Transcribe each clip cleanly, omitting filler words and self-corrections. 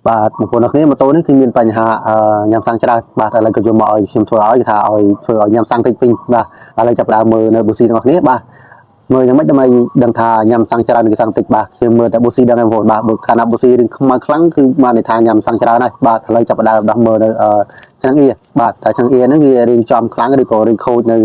បាទបងប្អូនអរគ្នាម៉ូតូនេះគឺមានបញ្ហាអឺញ៉ាំសាំងច្រើនបាទឥឡូវក៏យកមកឲ្យខ្ញុំធ្វើឲ្យគេថាឲ្យធ្វើឲ្យញ៉ាំសាំងតិចវិញបាទឥឡូវចាប់ផ្ដើមមើលនៅប៊ូស៊ីទាំងអស់គ្នាបាទមើលយ៉ាងម៉េចដើម្បីដឹងថាញ៉ាំសាំងច្រើនឬសាំងតិចបាទខ្ញុំមើលតែប៊ូស៊ីដឹងហើយបងប្អូនបាទបើកាលណាប៊ូស៊ីរឿងខ្មៅខ្លាំងគឺបានន័យថាញ៉ាំសាំងច្រើនហើយបាទឥឡូវចាប់ផ្ដើមដោះមើលនៅអឺឆ្នាំងអៀបាទតែឆ្នាំងអៀហ្នឹងវារៀងចំខ្លាំងឬក៏រៀងខូចនៅ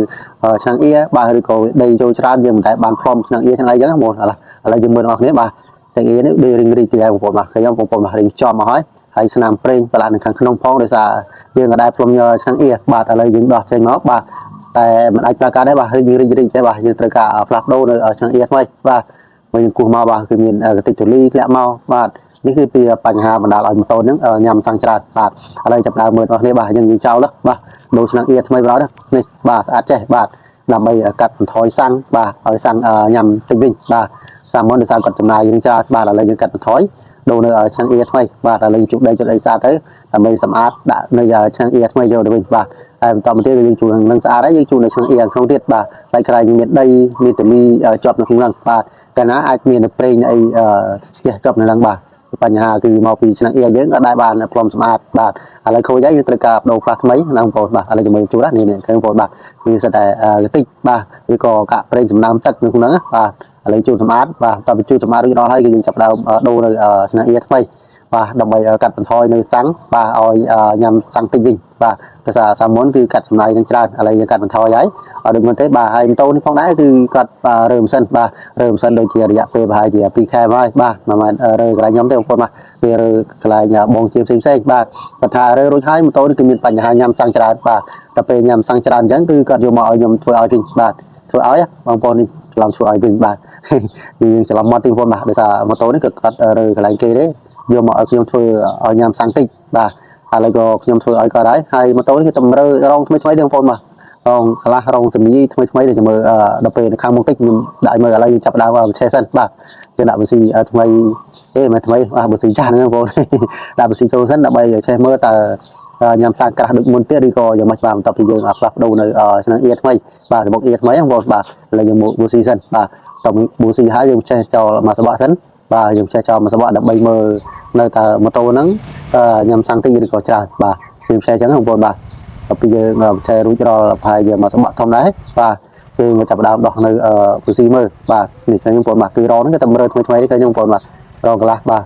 ឆ្នាំងអៀបាទឬក៏ដីចូលច្រើនយើងមិនដែលបានផ្លុំឆ្នាំងអៀឆ្នាំងអីចឹងបងប្អូនឥឡូវឥឡូវយើងមើលទាំងអស់គ្នាបាទឆ្នាំងអៀនេះដូចរៀងរីកទីហើយបងប្អូនបាទឃើញបងប្អូនបាទរៀងចំមកហើយហើយស្នាមប្រេងប្រឡាក់នៅខាងក្នុងផងដោយសារយើងក៏ដែលផ្លុំឆ្នាំងអៀបាទឥឡូវយើងដោះចេញមកបាទតែមិនអាចប្រើការដែរបាទរីករីករីកទេបាទយើងត្រូវការផ្លាស់ប្ដូរនៅឆ្នាំងអៀថ្មីបាទមកយើងគោះមកបាទគឺមានកតិចទូលីធ្លាក់មកបាទនេះគឺពីបញ្ហាបណ្ដាលឲ្យម៉ូតូហ្នឹងញ៉ាំសាំងច្រើនបាទឥឡូវចាប់ដើមមើលបងប្អូនបាទយើងយើងចោលបាទដូរឆ្នាំងអៀថ្មីបណ្ដោយនេះបាទស្អាតចេះបាទដើម្បីកាត់បន្ថយសាំងបាទឲ្យសាំងញ៉ាំតិចវិញបាទសាមុនដោយសារគាត់ចំណាយយើងច្រើនបាទឥឡូវយើងកាត់បន្ថយដូរនៅឆ្នាំងអៀថ្មីបាទឥឡូវជុកដីជុកអីស្អាតទៅដើម្បីសម្អាតដាក់នៅឆ្នាំងអៀថ្មីយកទៅវិញបាទហើយបន្តមកទៀតយើងជួលនឹងស្អាតហើយយើងជួលនៅឆ្នាំងអៀក្នុងទៀតបាទហើយក្រែងមានដីមានទលីជាប់នៅក្នុងហ្នឹងបាទកាលណាអាចមានប្រេងអីស្ទះជាប់នៅហ្នឹងបាទបញ្ហាគឺមកពីឆ្នាំងអៀយើងក៏ដែរបានផ្លុំសម្អាតបាទឥឡូវខូចហើយយើងត្រូវការបដូរផ្លាស់ថ្មីណាបងប្អូនបាទឥឡូវជាមួយជួលនេះនេះឃើញបងប្អូនបាទគឺសិតតែតិចបាទឬក៏កាក់ប្រេងសំណើមទឹកនៅក្នុងហ្នឹងបាទឥឡូវជួលសម្អាតបាទតទៅជួលសម្អាតរួចរាល់ហើយគឺយើងចាប់ដើមដូរនៅឆ្នាំងអៀថ្មីបាទដើម្បីកាត់បន្ថយនៅសាំងបាទឲ្យញ៉ាំសាំងតិចវិញបាទភាសាសាមុនគឺកាត់ចំណាយនឹងច្រើនឥឡូវយើងកាត់បន្ថយហើយអត់ដូចមុនទេបាទហើយម៉ូតូនេះផងដែរគឺគាត់រើម៉ាស៊ីនបាទរើម៉ាស៊ីនដូចជារយៈពេលប្រហែលជា2ខែមកហើយបាទមិនមែនរើកន្លែងខ្ញុំទេបងប្អូនបាទវារើកន្លែងបងជាផ្សេងផ្សេងបាទគាត់ថារើរួចហើយម៉ូតូនេះគឺមានបញ្ហាញ៉ាំសាំងច្រើនបាទតែពេលញ៉ាំសាំងច្រើនអញ្ចឹងគឺគាត់យកមកឲ្យខ្ញុំធ្វើឲ្យវិញបាទធ្វើឲ្យបងប្អូននេះច្រឡំធ្វើឲ្យវិញបាទយើងច្រឡំមាត់ទីបងប្អូនបាទដោយសារម៉ូតូនេះគឺគាត់រើកន្លែងគេទេយកមកឲ្យខ្ញុំធ្វើឲ្យញ៉ាំសាំងតិចបាទឥឡូវក៏ខ្ញុំធ្វើឲ្យគាត់ហើយហើយម៉ូតូនេះគឺតម្រើរងថ្មីថ្មីទេបងប្អូនបាទរងខ្លះរងសមីថ្មីថ្មីដែលមើលដល់ពេលនៅខាងមុខតិចខ្ញុំដាក់ឲ្យមើលឥឡូវយើងចាប់ដើមឆេះសិនបាទយើងដាក់ប៊ូស៊ីថ្មីទេមិនថ្មីបាទប៊ូស៊ីចាស់ហ្នឹងបងប្អូនដាក់ប៊ូស៊ីចូលសិនដើម្បីឆេះមើលតើញ៉ាំសាំងក្រាស់ដូចមុនទៀតឬក៏យ៉ាងម៉េចបាទបន្ទាប់ពីយើងផ្លាស់ប្ដូរនៅឆ្នាំងអៀថ្មីបាទរបកអៀថ្មីបងប្អូនបាទឥឡូវយើងមកប៊ូស៊ីសិនបាទតប៊ូស៊ីហើយយើងឆេះចោលមកសបកសិនបាទយើងឆេះចោលមកសបកដើម្បីមើលនៅតើម៉ូតូហ្នឹងញ៉ាំសាំងតិចឬក៏ច្រើនបាទយើងឆេះអញ្ចឹងបងប្អូនបាទដល់ពេលយើងឆេះរួចរាល់ប្រហែលយើងមកសបកធំដែរបាទយើងចាប់ដើមដោះនៅប៊ូស៊ីមើលបាទនេះឃើញបងប្អូនបាទគឺរងហ្នឹងគឺតែមើលថ្មីថ្មីនេះឃើញបងប្អូនបាទរងកន្លះបាទ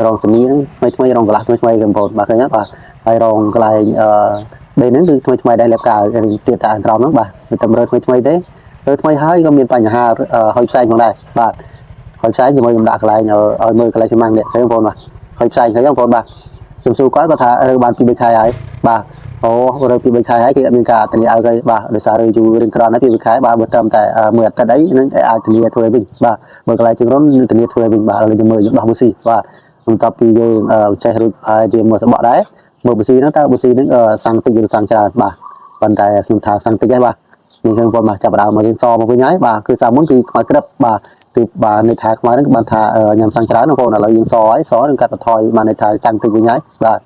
រងសមីហ្នឹងថ្មីថ្មីរងកន្លះថ្មីថ្មីបងប្អូនបាទឃើញទេបាទហើយរងកន្លែងអឺដេហ្នឹងគឺថ្មីថ្មីដែរលេបកាទៀតតែក្រោមហ្នឹងបាទគឺតែមើលថ្មីថ្មីទេមើលថ្មីហើយក៏មានបញ្ហាហុយផ្សែងផងដែរបាទហុយផ្សែងជាមួយខ្ញុំដាក់កន្លែងឲ្យមើលកន្លែងស៊ីម៉ាំងនេះឃើញបងប្អូនបាទហុយផ្សែងឃើញបងប្អូនបាទខ្ញុំសួរគាត់គាត់ថារើបាន2 3ខែហើយបាទអូរើ2 3ខែហើយគេអត់មានការធានាឲ្យគេបាទដោយសាររើយូររឿងក្រនហើយ2 3ខែបាទបើត្រឹមតែមួយអាទិត្យអីនឹងអាចធានាធ្វើឲ្យវិញបាទបើកន្លែងជាងរុននឹងធានាធ្វើឲ្យវិញបាទឥឡូវយើងមើលយើងដោះប៊ូស៊ីបាទបន្ទាប់ពីយើងចេះរួចហើយជាមួយសបកដែរមើលប៊ូស៊ីហ្នឹងតើប៊ូស៊ីហ្នឹងសាំងតិចឬសាំងច្រើនបាទប៉ុន្តែខ្ញុំថាសាំងតិចហើយបាទនេះខ្ញុំគាត់មកចាប់ដើមមករៀនសមកវិញហើយបាទគឺសាមុនគឺខ្មៅក្រឹបបាទគឺបាទន័យថាខ្មៅហ្នឹងបានថាញ៉ាំសាំងច្រើនបងប្អូនឥឡូវយើងសហើយសនឹងកាត់បន្ថយបានន័យថាសាំងតិចវិញហើយបាទ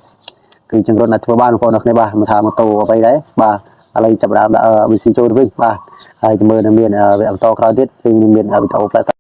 គឺចង្រុនអាចធ្វើបានបងប្អូនអរគ្នាបាទមិនថាម៉ូតូអ្វីដែរបាទឥឡូវចាប់ដើមដាក់ VC ចូលទៅវិញបាទហើយមើលនឹងមានវគ្គបន្តក្រោយទៀតគឺមានវីដេអូផ្លែ